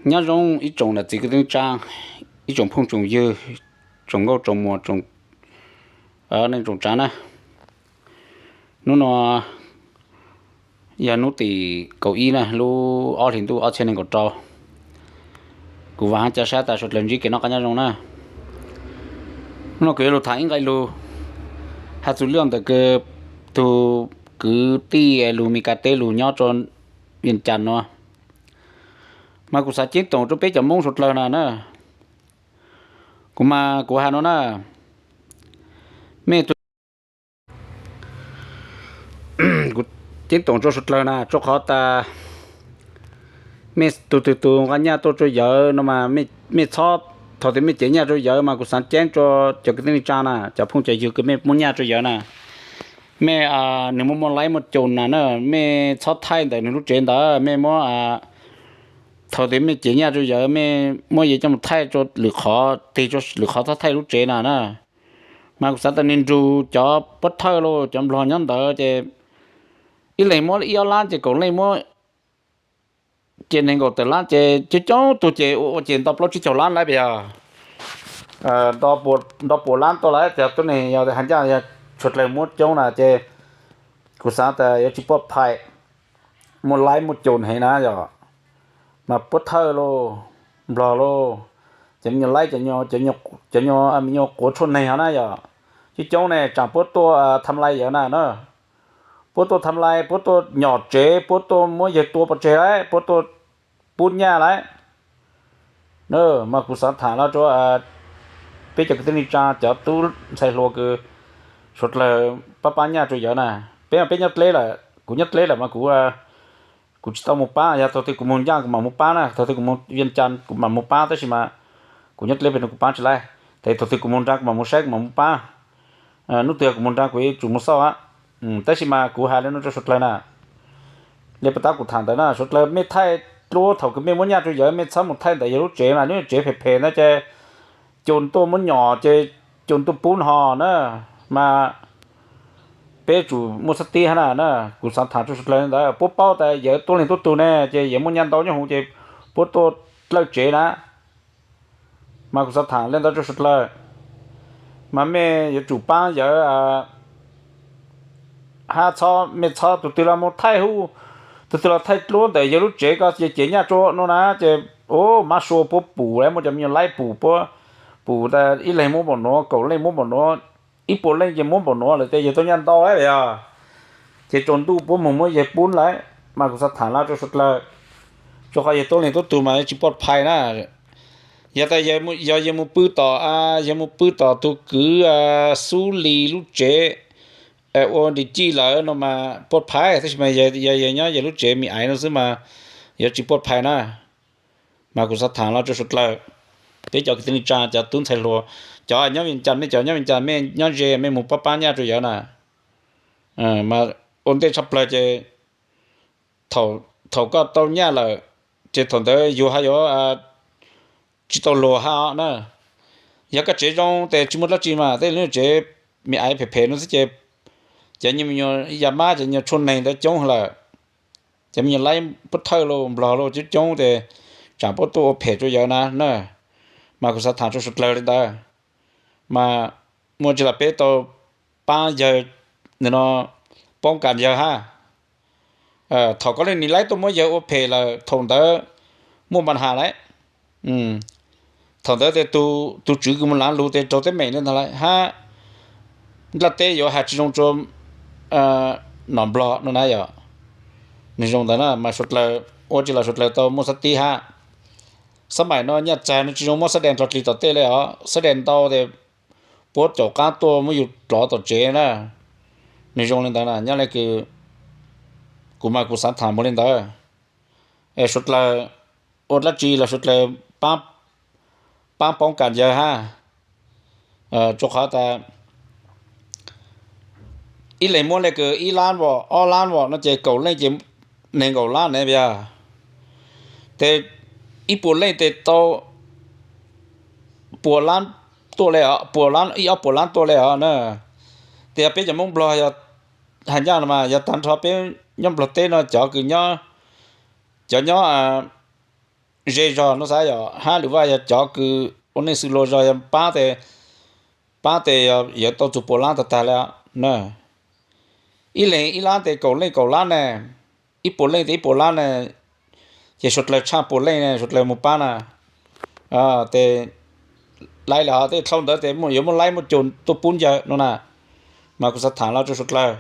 Nyob zoo ib tsoom nam txiv kwv tij neej tsaa, ib tsoom phooj tsoom ywg, tsoom nkauj tsoom muam, tsoom neej tsoom tsaav na. Hnub no yog hnub tim kaum ib na, lub ob hlis ntuj ob txhiab nees nkaum rau. Kuv vaam hab ca sab tas suav dlawg ntsib kev noj qab nyob zoo na. Hnub no kuv yuav lug tham ib nqe lug has txug lub ntawm kws tug kwv tij lug Mes Kas teb lug nyob rua Vias Cas nuav. Mas kuv xaav ceeb toom rua peb cov Moob suav dlawg na na. Kuv mas kuv has nuav na, mej tug kuv ceeb toom rua suav dlawg na, rua qhov tas mej tug twg tug nqa nyaj tuaj rua yawg no mas mej txhob, thaum twg mej cev nyaj rua yawg mas kuv xaav ceeb rua cov kwv tij neej tsaa na, cov phooj cov ywg kws mej muab nyaj rua yawg na, mej, nwg muaj muaj laib muaj coom na na, mej txhob thaij ntawm nwg lub tsev ntawd, mej muab, thaum twg mej cev nyaj rua yawg mej muab yawg coj moog thaij rua lwm qhov, tig rua lwm qhov txhob thaij lub tsev na na. Mas kuv xaav tas nwg nrug cov puab thawj los cov nplog nyob ntawd ces ib leeg muab ib ob lab ces kaum leej muab ces nees nkaum tawm lab ces coob coob tug ces ua ua ces nto plaub tsib caug lab lawm yog nto puas lab tuaj lawm ces tub neeg yog has ncaj yog suav dlawg muab coob na ces kuv xaav tas yuav tsi puaj phais, muaj laib muaj coom heev na yog, mas puab thawj los, nplog los, cov me nyuam laib, cov me nyuam quav tshuaj neeg hov na yog, coob coob ne tsaam puab tuaj tham lais yawg na na. Puab tuaj tham lais, puab tuaj nyom tsev, puab tuaj muab yawg tua pov tseg lawm, puab tuaj pub nyaj lawm. Mas kuv xaav tham los rua peb cov kwv tij neej tsaa cov tub ntxhais hluas kws suav dlawg pab pab nyaj rua yawg na. Peb mas peb nyob dleb lawm, kuv nyob dleb lawm mas kuv, kuv tsi tau moog pab, yog thaum twg kuv moog ncaaj kuv mam moog pab na, thaum twg kuv moog Vias Cas kuv mam moog pab tab sis mas kuv nyob dleb pem no kuv pab tsi laib, tes thaum twg kuv moog nraag kuv mam moog saib kuv mam moog pab. Hnub twg kuv moog nraag kuv yuav tsum moog xauj. Tab sis mas kuv has le nuav rua suav dlawg na, le puag ta kuv tham ntawd na, suav dlawg mej thaij dluab thaum kws mej muab nyaj rua yawg mej txhob moog thaij ntawm yawg lub tsev mas lub tsev phem phem na ces coom tuaj muab nyom ces coom tuaj pub hov na, mas peb tsum muaj xab tib hab na na. Kuv xaav tham rua suav dlawg ntawd, puab paub tas yawg tuab leeg tuab tug ne ces yawg muaj nyaj ntau nyob huv ces puab tuaj dlawb tsev na. Mas kuv xaav tham le ntawd rua suav dlawg, mas mej yuav tsum paab yawg hab txhob, mej txhob tug twg los moog thaij hab, tug twg los thaij dluab ntawm yawg lub tsev ko ces cev nyaj rua nuav na ces, u, mab sua puab pum lawm, muaj cov me nyuam laib pum puab, pum tas ib leeg muab npaum nuav, kaum leej muab npaum nuav, ib puas leej ces muab npaum nuav lawm tes yawg tuaj nyaj ntau lawm yog, ces tsaus ntuj puab moog muab yawg pub lawm. Mas kuv xaav tham los rua suav dlawg, rua qhov yawg tuab leeg tuab tug mas tsi puaj phais na. Yog tas yog yawg moog pw tom, yawg moog pw tom tug kwv Xub Lis lub tsev ua dim cij lawm no mas puaj phais, tab sis mas yog yawg nyob yawg lub tsev me aiv no xwb mas yuav tsi puaj phais na. Mas kuv xaav tham los rua suav dlawg, peb cov kwv tij neej tsaa cov tub ntxhais hluas, cov nyob Vias Cas, mej cov nyob Vias Cas mej nyob ze mej moog pab pab nyaj rua yawg na. Mas ua ntej tshaj plawg ces thaum koj tau nyaj lawm ces thaum ntawd yug hab yuav tsi tau luag hab na. Yog koj tsev zoo tes tsi muaj dlaab tsi mas tej lub tsev me aiv phem phem no xwb ces cov me nyuam yaj mab, cov me nyuam tshuaj neeg ntawd coob lawm. Cov me nyuam laib puab thawj los nplog los coob coob tes tsaam puab tuaj ua phem rua yawg na na. Mas kuv xaav tham rua suav dlawg le ntawd, mas muaj tsi los peb tau paab yawg no, poob kas yawg hab. Thaum koj leej niam laib tuaj muab yawg ua phem lawm thaum ntawd muaj npa has lawm. Thaum ntawd tes tug tswv kws moog laav lug tes raug teeb meem le ntag lawm hab, nplaj teb yuav has tsi zoo rua nom nplog no na yog. Nwg zoo ntawd na mas suav dlawg ua tsi los suav dlawg tau muaj xab tib hab. Xab maim no nyaj txag no tsi zoo muab xab dais nrog dlig tom tej le os, xab dais ntau tes puab caum qaab tuaj muab yug dlov tom tsev na. Nwg zoo le ntawd na, nyob le kws kuv mas kuv xaav tham moog le ntawd. Es suav dlawg ua dlaab tsi los suav dlawg paab poob kas yawg hab. Rua qhov tas ib leeg muab le kws ib lab vom ob lab vom no ces kaum leej ces nees nkaum lab ne yog. Tes ib puas leej tes tau puas lab tuaj le, puas lab, ib ob puas lab tuaj le os na. Tes yog peb cov Moob Nplog yog has ncaj no mas yog taag nrho peb nyob Nplog teb no cov kws nyob, cov nyob ze zog no xav yog hab lwm vaj yog cov kws ua neej xws luag zog yog pab tes, pab tes yog tau txug puas lab tag tag le na. Ib leeg ib lab tes kaum leej kaum lab ne, ib puas leej tes ib puas lab ne, ces suav dlawg tshaj puas leej ne suav dlawg moog pab na. Tes laiv lawm hov tej dlhau ntawd tes yuav muaj laib muaj caum tuaj pub ncaws no na. Mas kuv xav tham los rua suav dlawg,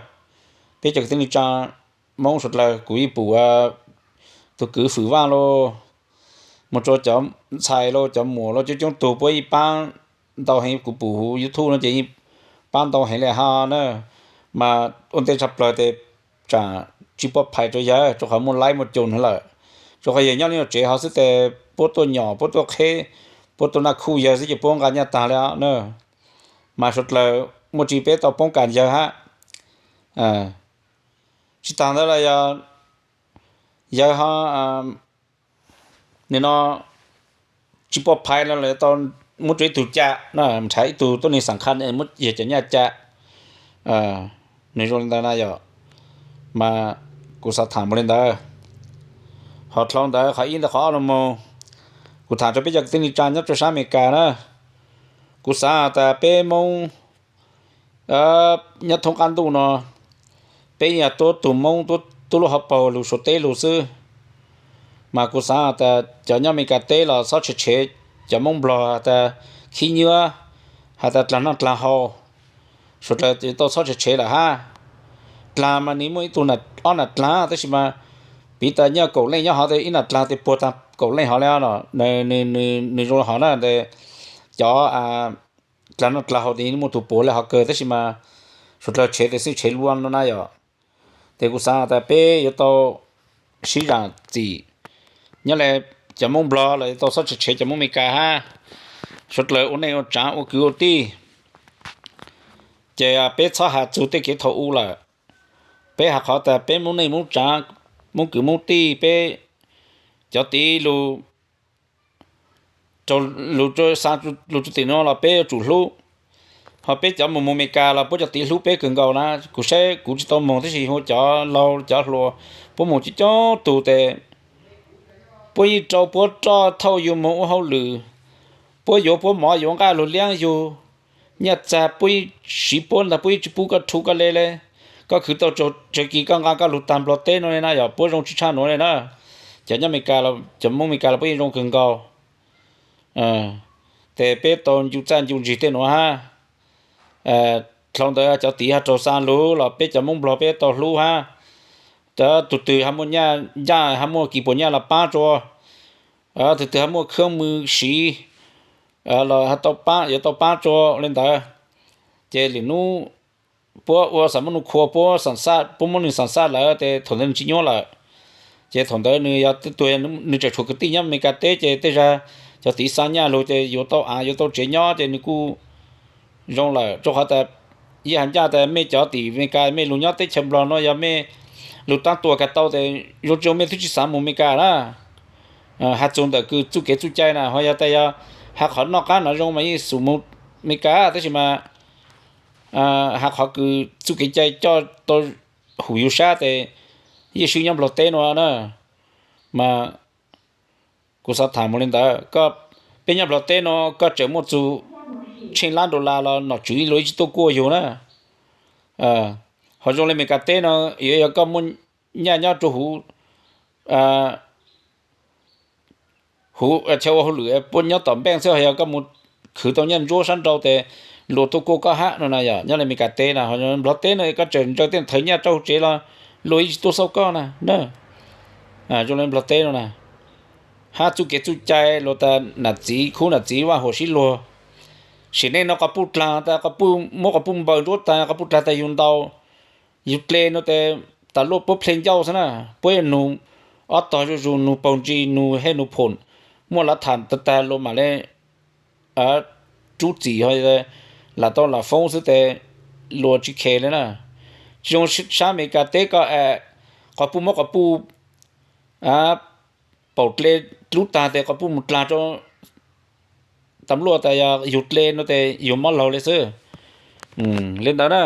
peb cov kwv tij neej tsaa Moob suav dlawg, kuv yeej pum tug kwv Fwm Vaaj lauj, moog rua cov ntxhais lauj cov muam lauj coob coob tug puab yeej paab ntau heev, kuv pum huv YouTube no ces yeej paab ntau heev le hab na. Mas ua ntej tshaj plawg tes tsaam tsi puab phais rua yawg rua qhov muaj laib muaj caum lawm, rua qhov yawg nyob le nuav tsev hov xwb tes puab tuaj nyom puab tuaj qheb, puab tuaj naj khuj yawg xwb ces puab nqa nyaj tag le na. Mas suav dlawg muaj tsi peb tau poob kam yawg hab. Tsi taag ntawd los yog yawg ho nim no tsi puab phais no los tau muab rua ib tug ca, nrhav ib tug tuab neeg xam khaj muab yawg cov nyaj ca. Nwg zoo le ntawd na yog, mas kuv xav tham mus le ntawd. Ho dlhau ntawd qhov ib ntawd qhov ob los moog, kuv tham rua peb cov kwv tij neej tsaa nyob rua sab Amelikas na. Kuv xaav has tas peb Moob nyob thoob qab ntuj no, peb yog tuab tug Moob tuab lub hauv paug lug Suav teb lug xwb. Mas kuv xaav has tas cov nyob Amelikas teb los txhob tshev tshev cov Moob Nplog has tas khib nyiab, has tas dlaag noj dlaag haus, suav dlawg tau txhob tshev tshev lawm hab. Dlaag mas nwg muaj ib tug ob nam dlaag tab sis mas piv tas nyob kaum leej nyob hov tes ib nam dlaag tes puag taag kaum leej hov le. Nwg zoo hov na, cov dlaag noj dlaag haus tes muaj tug puag le hov kawg tab sis mas suav dlawg tshev tes xwb tshev lua no na yom. Tes kuv xaav tas peb yuav tau sib zam txim, nyob le cov Moob Nplog los yuav tau txhob tshev tshev cov Moob Amelikas hab. Suav dlawg ua neej ua tsaav ua kwv ua tij, ces peb txhob has txug tej kev thaum u lawm. Peb has qhov tas peb Moob neej Moob tsaav, Moob kwv Moob tij, peb cov tiv lug, lug xa lug rua tim nuav los peb yuav tsum hlub. Ho peb cov moog moog Amelikas los puab cov tiv hlub peb kawg nkaus na. Kuv saib kuv tsi tau moog tab sis hu cov laug cov hluas puab moog coob coob tug tes puab yeej rau puab roj thauj yug moog ua hauj lwm, puab yuav puab mov yuav nqaj lug liab yug, nyaj txag puab yeej siv puab ntag, puab yeej tsi pub koj rhu koj le le. Koj khwv tau tsawg kis koj nqa koj lug taag Nplog teb no le na yom, puab zoo tsi tshaj nuav le na. Cov nyob Amelikas, cov Moob Amelikas los puab yeej zoo kawg nkaus. Tes peb tau ncu txaj ncu ntsig tej nuav hab. Dlhau ntawd cov tiv ho raug xa lug los peb cov Moob Nplog peb tau hlub hab. Tug twg ho muaj nyaj, nyaj ho muaj kis puas nyaj los paab rua, tug twg ho muaj khab mws siv los yuav tau paab rua le ntawd. Ces lwm nub puab ua xam muab nug khua, puab xam xaj, puab muab nwg xam xaj lawm tes thaum ntawd nwg tsi nyuab lawm. Ces thaum ntawd nwg yog tug, nwg tseem tshuav kwv tij nyob Amelikas teb ces tej zag cov tiv xa nyaj lug ces yuav tau av yuav tau tsev nyob ces nwg kuj zoo lawm. Rua qhov tas yeej has ncaj tas mej cov tim Amelikas mej lug nyob teb chaws Nplog nuav yog mej lug taab tua kag tau tes zoo tsi mej twb tsi xav moog Amelikas na. Has txug ntawm kws txuj kev txuj cai na, ho yog tas yog has qhov noj qab nov zoo mas yeej xum moog Amelikas tab sis mas has qhov kws txuj kev cai coj tau hum yug sab tes yeej swb nyob Nplog teb nuav na. Mas kuv xav tham moog le ntawd, peb nyob Nplog teb nuav koj tseem muaj txug tsheej lab dollar los nom tswv luag yeej tsi tuaj kuaj yug na. Ho zoo le Amelikas teb nuav yuav yog koj muaj nyaj nyob rua huv, huv chaw ua hauj lwm puab nyob tom npeej xwb, ho yog koj mus khwv tau nyaj ntsuab sab nrau tes luag tuaj kuaj koj hab no na yom. Nyob le Amelikas teb na, ho Nplog teb no koj tseem ntsaws tej thawv nyaj rau huv tsev los luag yeej tsi tuaj xauj koj na. Zoo le Nplog teb no na, hab txuj kev txuj cai luag tas nam txiv khub nam txiv vaj huam sib luag. Sim neej no qhov puj dlaag tas, muab qhov puj npaws ntsuab taag, qhov puj dlaag tas yug ntau, yug dle no tes tas luaj puab plhe ncauj xwb na. Puab yuav nug ob tog zuj zus, nug paug ntsis, nug hej nug phom, muaj lav tham tag tag luag mam le rub txim, lam tau lam foob xwb tes luag tsi khe le na. Tsi zoo sab Amelikas teb koj qhov puj muab qhov puj paug dle dlub taag tes qhov puj mus dlaag rua tam luaj tas yog yug dle no tes yug mob laug le xwb. Le ntawd na,